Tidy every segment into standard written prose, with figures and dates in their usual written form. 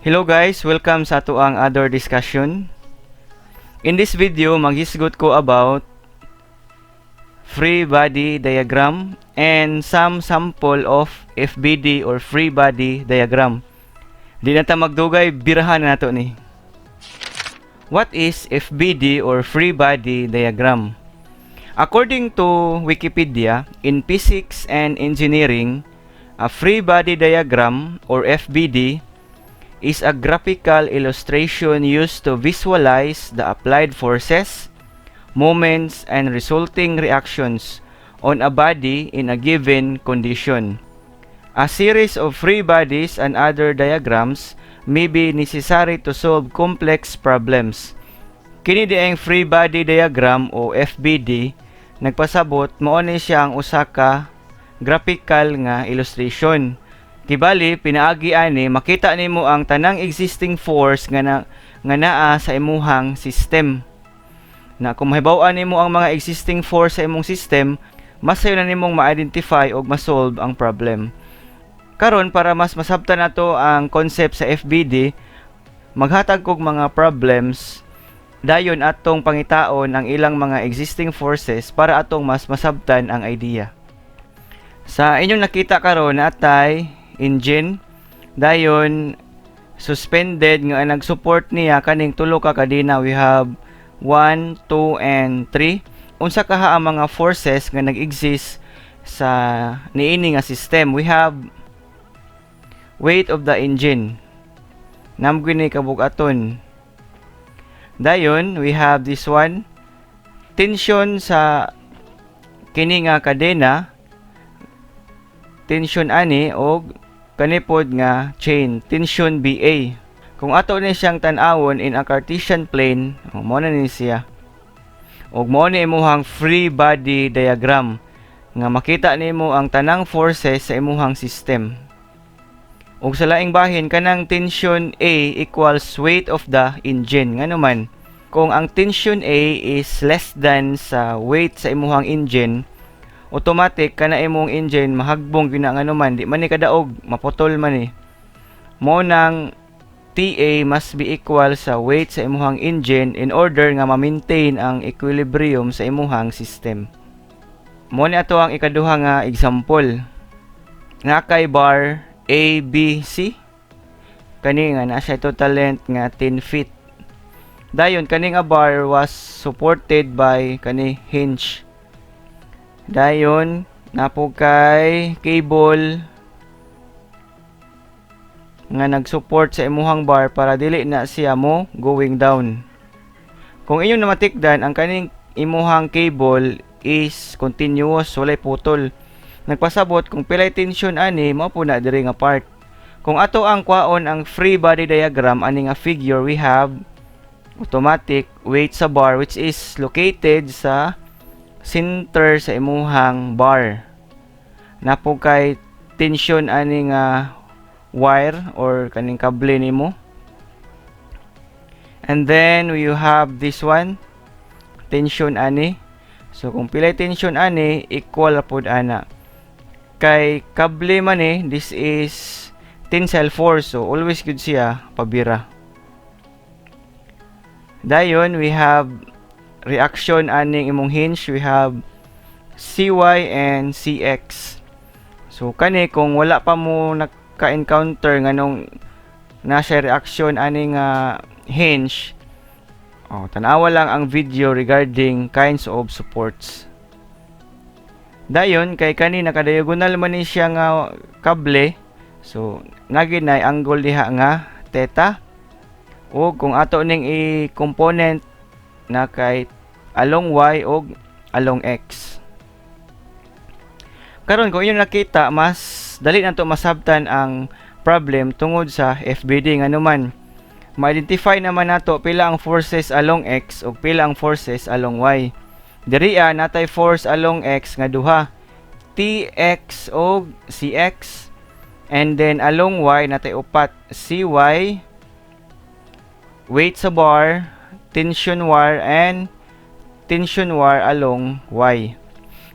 Hello guys, welcome sa atoang other discussion. In this video, maghisgot ko about free body diagram and some sample of FBD or free body diagram. Di na ta magdugay, birahan na nato ni. What is FBD or free body diagram? According to Wikipedia, in physics and engineering, a free body diagram or FBD is a graphical illustration used to visualize the applied forces, moments, and resulting reactions on a body in a given condition. A series of free bodies and other diagrams may be necessary to solve complex problems. Kini diay free body diagram o FBD, nagpasabot mao ni siya ang usa ka graphical nga illustration. Kibali pinaagi ani makita nimo ang tanang existing force nga naa sa imuhang system. Na kung mahibaw-an nimo ang mga existing force sa imong system, mas sayo na nimong ma-identify og ma-solve ang problem. Karon, para mas masabtan nato ang concept sa FBD, maghatag kog mga problems, dayon atong pangitaon ang ilang mga existing forces para atong mas masabtan ang idea. Sa inyong nakita karon, natay engine, dayon suspended nga nag-support niya kaning tulo ka kadena. We have 1, 2 and 3. Unsa kaha ang mga forces nga nag-exist sa niini nga system? We have weight of the engine, namgoy ni kabug-aton. Dayon we have this one, tension sa kini nga kadena, tension ani og kani pod nga chain, tension BA. Kung ato ni siyang tan-awon in a Cartesian plane, oh, mao na ni siya. Ug mao ni imuhang free body diagram nga makita nimo ang tanang forces sa imuhang system. Ug sa laing bahin, kanang tension A equals weight of the engine. Ngano man, kung ang tension A is less than sa weight sa imuhang engine, automatic kana imong engine mahagbong gyud na, ngano man di man ni kadaog, maputol man ni. Mao nang TA must be equal sa weight sa imuhang engine in order nga ma-maintain ang equilibrium sa imuhang system. Mao ni ato ang ikaduha nga example. Naa kay bar A, B, C. Kani nga naa siya total length nga 10 feet. Dayon kani nga bar was supported by kani hinge. Dayon naa pod kay cable nga nag-support sa imuhang bar para dili na siya mo going down. Kung inyong namatikdan, ang kaning imuhang cable is continuous, walay putol. Nagpasabot kung pilay tension ani, mao po na diri nga part. Kung ato ang kwaon ang free body diagram ani nga figure, we have automatic weight sa bar, which is located sa center sa imuhang bar. Naa pod kay tension ani nga wire or kaning kable nimo. And then you have this one, tension ani. So kung pilay tension ani, equal pod ana. Kay kable man eh, this is tensile force, so always gud siya pabira. Dayon we have reaction aning imong hinge, we have CY and CX. So kani, kung wala pa mo naka-encounter nganong naa siya reaction ani nga hinge, oh, tanawa lang ang video regarding kinds of supports. Dayon kay kani naka-diagonal man ni siya nga kable, so nagi na angle diha nga theta. Ug kung ato ning i-component na kay along Y og along X. Karon, kung inyong nakita, mas dali nato masabtan ang problem tungod sa FBD, ngano man ma-identify naman nato pila ang forces along X ug pila ang forces along Y. Diriya natay force along X nga duha, TX og CX, and then along Y natay upat, CY, weight sa bar, tension wire and tension wire along Y.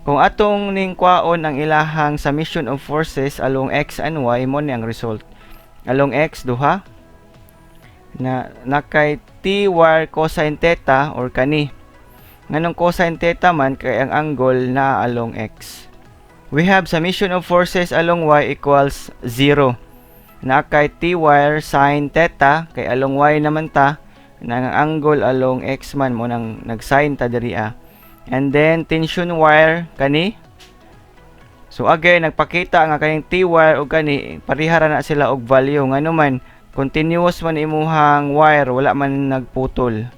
Kung atong ning kwaon ang ilahang summation of forces along X and Y, mo ni ang result. Along X duha, Na nakay T wire cosine theta or kani. Nganong cosine theta man kay ang angle na along x. We have summation of forces along y equals 0. Na kay T wire sin theta kay along y naman ta, na ang angle along x man mo nang nag-sin ta diri ah. And then tension wire kani. So again, nagpakita nga kaning T wire ug kani parehara na sila og value, ngano man continuous man imuhang wire, wala man nagputol.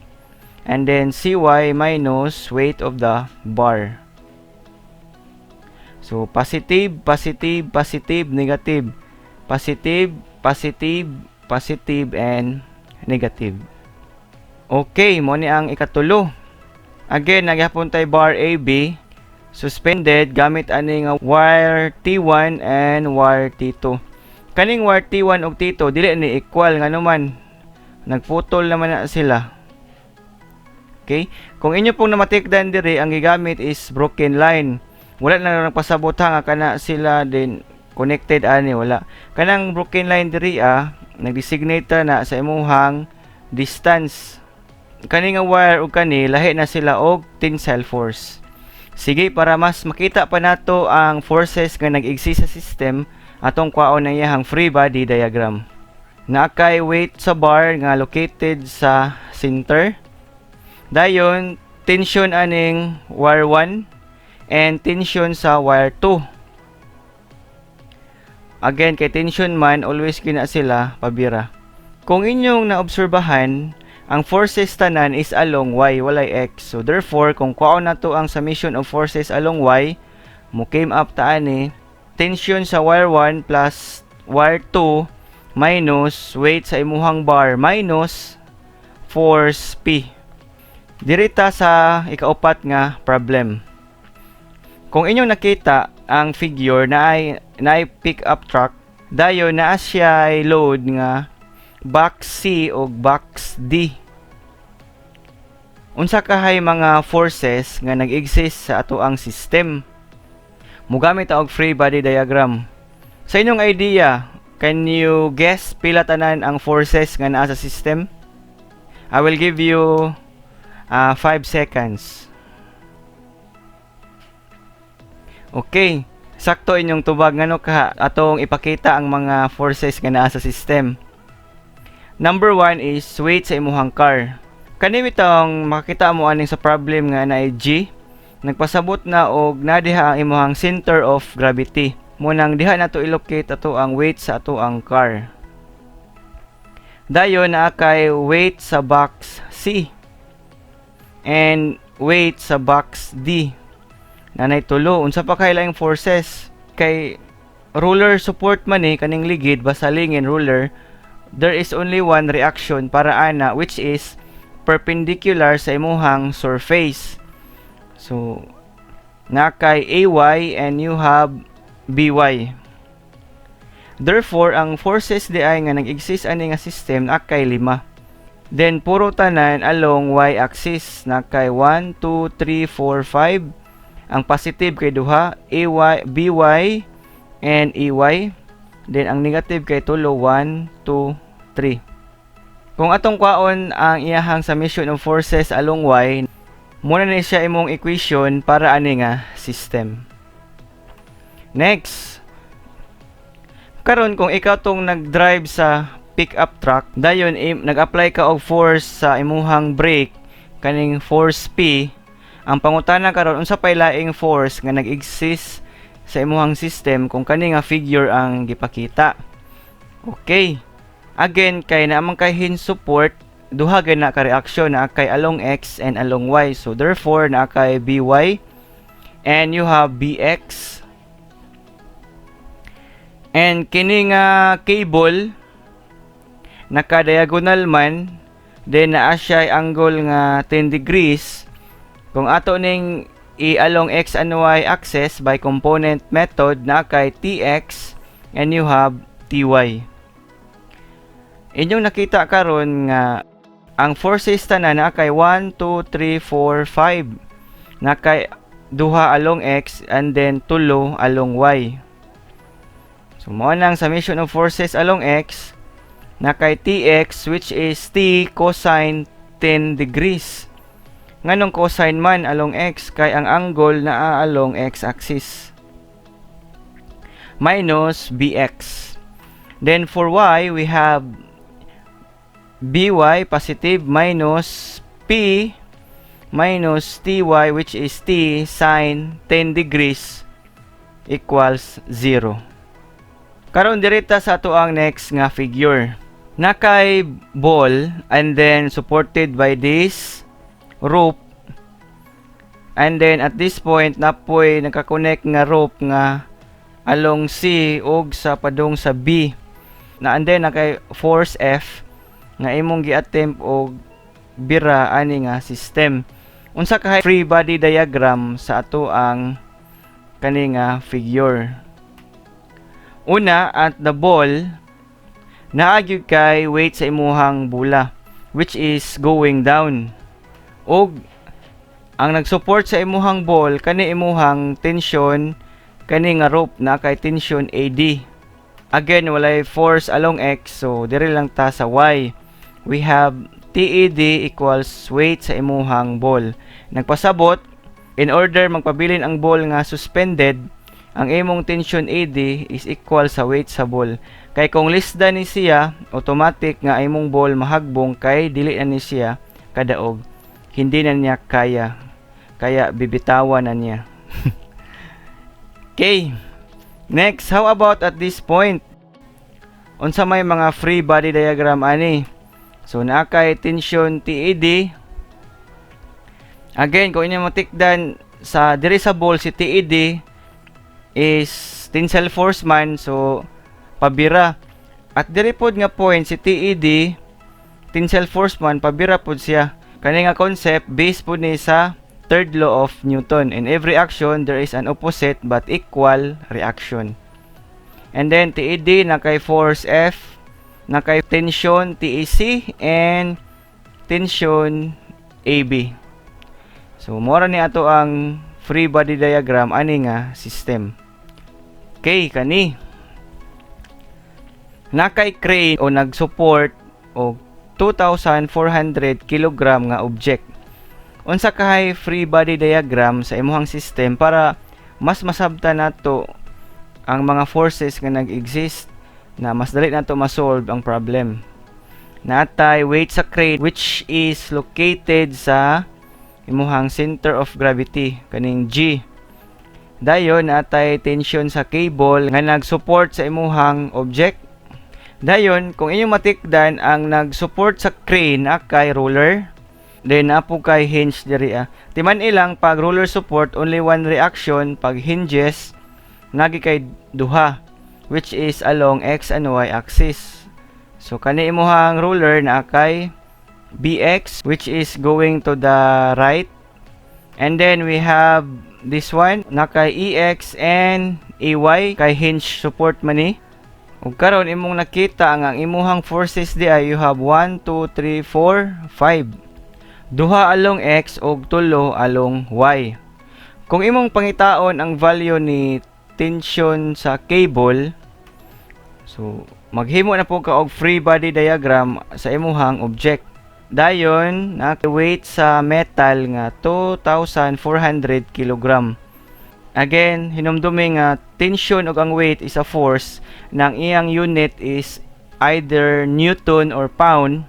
And then CY minus weight of the bar. So positive, positive, positive, negative. Positive, positive, positive, and negative. Okay, mo ni ang ikatulo. Again, nagyapon tay bar AB suspended gamit ani nga wire T1 and wire T2. Kaning wire T1 ug T2 dili ni equal, ngano man nagputol naman na sila. Okay? Kung inyo pong namatikdan diri, ang gigamit is broken line. Wala na nagpasabot ha nga kana sila din connected ani, wala. Kanang broken line diri ah, nag-designate na sa imuhang distance. Kani nga wire ug kani lahi na sila og tensile force. Sige, para mas makita pa nato ang forces nga nag-exist sa system, atong kwaon ang iyahang free body diagram. Naa kay weight sa bar nga located sa center. Dayon, tension aning wire 1 and tension sa wire 2. Again, kay tension man, always kina sila pabira. Kung inyong naobserbahan, ang forces tanan is along y, walay x. So therefore, kung kuwaon nato ang summation of forces along y, mo came up ta ani tension sa wire 1 plus wire 2 minus weight sa imuhang bar minus force P. Dirita sa ikaupat nga problem. Kung inyong nakita ang figure na ay pick up truck, dayon naa siya ay load nga box C o box D. Unsa kahay mga forces nga nag-exist sa atoang system? Mugamit og free body diagram. Sa inyong idea, can you guess pila tanan ang forces nga naa sa system? I will give you 5 seconds. Okay, sakto inyong tubag, ngano ka atong ipakita ang mga forces nga naa sa system. Number 1 is weight sa imuhang car. Kani bitong makita mo aning sa problem nga naay G, nagpasabot na og na diha ang imuhang center of gravity. Munang diha nato i-locate ato ang weight sa ato ang car. Dayon naa kay weight sa box C and weight sa box D. Nanay tulo, unsa pa kay laing forces? Kay roller support man ni kaning ligid, basta lingin roller, there is only one reaction para ana, which is perpendicular sa imuhang surface. So, na kay AY and you have BY. Therefore, ang forces di ay nga nag-exist ani nga system naa kay lima. Then, puro tanan along y-axis, na kay 1, 2, 3, 4, 5. Ang positive kay duha, AY, BY, and EY. Then, ang negative kay tulo, 1, 2, 3. Kung atong kwaon ang iyahang summation of forces along y, muna ni siya imong equation para ani nga system. Next, karon kung ikaw tong nag-drive sa pick-up truck, dayon nag-apply ka og force sa imuhang brake, kaning force P, ang pangutana karon, unsa pay laing force nga nag-exist sa imuhang system kung kani nga figure ang gipakita? Okay. Again, kay naa man kay hinge support, duha gyud na ka reaction, naa kay along x and along y. So therefore, naa kay BY and you have BX. And kini nga cable naka-diagonal man, then naa siya angle nga 10 degrees. Kung ato ning i-along x and y axis by component method, na kay TX and you have TY. Inyong nakita karon nga ang forces tanan naa kay 1, 2, 3, 4, 5. Na kay duha along x and then tulo along y. So mao nang summation of forces along x, Naa kay TX, which is T cosine 10 degrees. Nganong cosine man along x? Kay ang angle naa along x axis. Minus BX. Then for y, we have BY positive minus P minus TY, which is T sine 10 degrees, equals 0. Karon, diri ta sa atoang next nga figure. Naa kay ball and then supported by this rope, and then at this point naa poy nakakonect nga rope nga along C ug sa padung sa B na, and then naa kay force F nga imong gi-attempt og bira ani nga system. Unsa ka free body diagram sa atoang kani nga figure? Una, at the ball, naa gyud kay weight sa imuhang bula which is going down. Og ang nag-support sa imuhang ball, kani imuhang tension, kani nga rope na kay tension AD. Again, walay force along x, so diri lang ta sa y. We have TAD equals weight sa imuhang ball. Nagpasabot, in order magpabilin ang ball nga suspended, ang imong tension AD is equal sa weight sa ball. Kay kung less than ni siya, automatic nga imong ball mahagbong kay dili na ni siya kadaog. Hindi na niya kaya. Kaya bibitawan na niya. Okay. Next, how about at this point? Unsa may mga free body diagram ani? So naa kay tension TAD. Again, kung inyo matikdan sa diri sa ball, si TAD is tensile force man, so pabira. At diri pod nga point, si TAD tensile force man, pabira pod siya. Kani nga concept based pod ni sa third law of Newton. In every action, there is an opposite but equal reaction. And then TAD naa kay force F, naa kay tension TAC and tension AB. So mora ni ato ang free body diagram ani nga system. Okay, kani. Naa kay crane o nag-support og 2,400 kilogram nga object. Unsa kahay free body diagram sa imuhang system para mas masabtan nato ang mga forces nga nag-exist na mas dali nato ma-solve ang problem? Naa tay weight sa crane which is located sa imuhang center of gravity, kaning G. Dayon, naa tay tension sa cable nga nag-support sa imuhang object. Dayon, kung inyong matikdan, ang nag-support sa crane naa kay roller. Then naa po kay hinge diri ah. Timan ilang pag roller support, only one reaction. Pag hinges, naa gyud kay duha, which is along x and y axis. So kani imuhang roller, naa kay BX which is going to the right. And then we have this one, naa kay EX and AY kay hinge support man ni. Ug karon imong nakita ang imuhang forces di ay you have 1, 2, 3, 4, 5. Duha along x ug tulo along y. Kung imong pangitaon ang value ni tension sa cable, so maghimo na po ka og free body diagram sa imuhang object. Dayon, na weight sa metal nga 2,400 kilogram. Again, hinumdumi nga tension ug ang weight is a force na ang iyang unit is either newton or pound,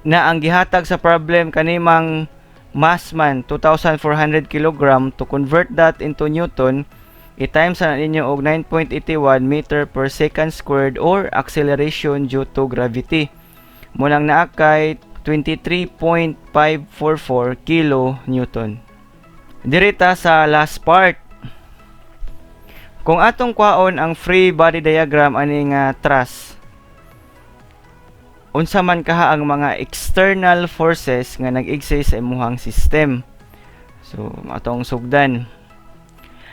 na ang gihatag sa problem kanimang mass man 2,400 kilogram. To convert that into newton, i-times na ninyo og 9.81 meter per second squared or acceleration due to gravity. Munang naa kay 23.544 kilo newton. Diri ta sa last part. Kung atong kwaon ang free body diagram ani nga truss, unsa man kaha ang mga external forces nga nag-exist sa imuhang system? So atong sugdan.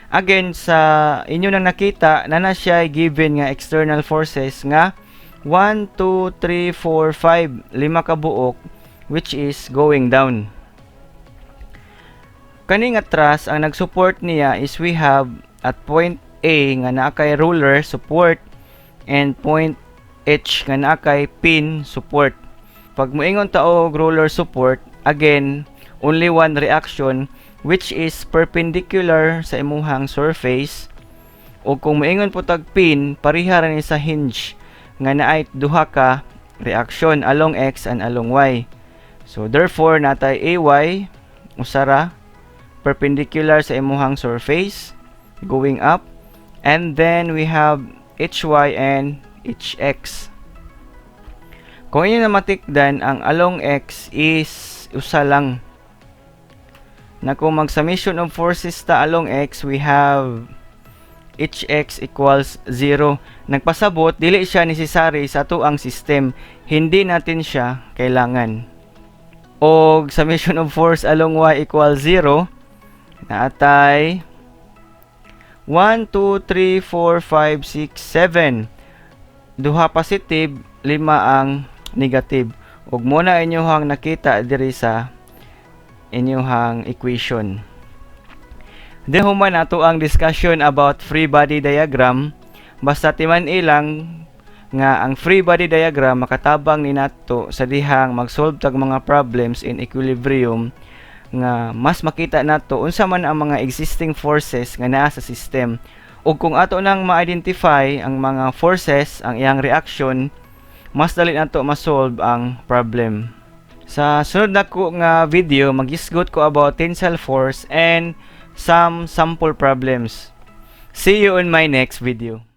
Again, sa inyo nang nakita na na siya given nga external forces nga 1, 2, 3, 4, 5, lima ka buok which is going down. Kani nga truss, ang nag-support niya is we have at point A nga naa kay roller support. and point H nga naa kay pin support. Pag moingon ta og roller support, again, only one reaction, which is perpendicular sa imuhang surface. O kung moingon po tag pin, pareha ra ni sa hinge nga naay duha ka reaction along X and along Y. So therefore, natay AY, usa ra, perpendicular sa imuhang surface going up, and then we have HY and HX. Kung inyo na matikdan, ang along X is usa lang. Na kung mag-summation of forces ta along X, we have HX equals 0. Nagpasabot, dili siya necessary sa atoang system. Hindi natin siya kailangan. Og summation of force along Y equals 0, naatay 1, 2, 3, 4, 5, 6, 7. Duha positive, lima ang negative. Ug mao na inyohang nakita diri sa inyohang equation. Then human ato ang discussion about free body diagram. Basta timan-i lang nga ang free body diagram makatabang ni nato sa dihang mag-solve tag mga problems in equilibrium, nga mas makita nato unsa man ang mga existing forces nga naa sa system. Ug kung ato nang ma-identify ang mga forces, ang iyang reaction, mas dali nato ma-solve ang problem. Sa sunod nako nga video, magisgot ko about tensile force and some sample problems. See you in my next video.